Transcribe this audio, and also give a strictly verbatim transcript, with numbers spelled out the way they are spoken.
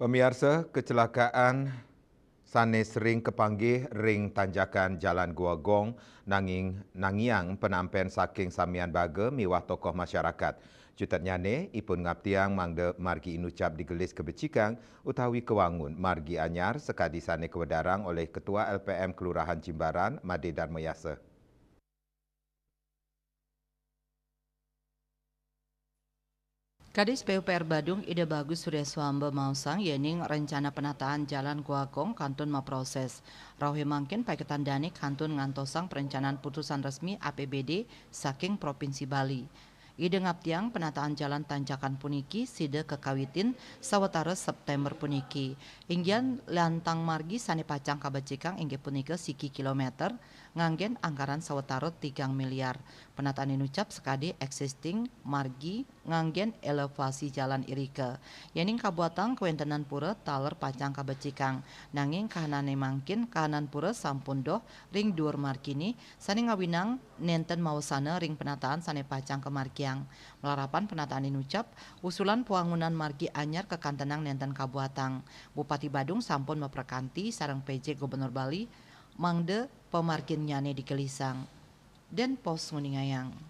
Pamiarsa, kecelakaan sane sering kapanggih ring tanjakan Jalan Guagong, nanging nangiang panampen saking samian baga miwah tokoh masyarakat. Cutetnyane, ipun ngaptiang mangda margi inucap digelis kabecikang utawi kawangun margi anyar sakadi sane kawedarang olih Ketua L P M Kelurahan Jimbaran, Made Darmayasa. Kadis P U P R Badung, Ida Bagus Suryaswamba maosang yening rencana penataan Jalan Guagong kantun maproses. Rauhe mangkin paiketan dane kantun ngantosang perencanaan putusan resmi A P B D saking Provinsi Bali. Ida ngaptiang penataan jalan tanjakan puniki sida kakawitin sawatara September puniki. Inggihan lantang margi sane pacang kabecikang inggih punika siki kilometer, nganggen anggaran sawatara tigang miliar. Penataan inucap sakadi existing margi nganggen elevasi jalan irika. Yening kabuatang kawentenan pura taler pacang kabecikang, nanging kahanane mangkin kahanan pura sampun doh ring duur margine, sane ngawinang nenten mawasana ring penataan sane pacang kamargiang. Malarapan penataan inucap, usulan pawangunan margi anyar kakantenang nenten kabuatang. Bupati Badung sampun maprakanti sareng P J Gubernur Bali mangda pamarginnyane digelisang. Den Pos nguningayang.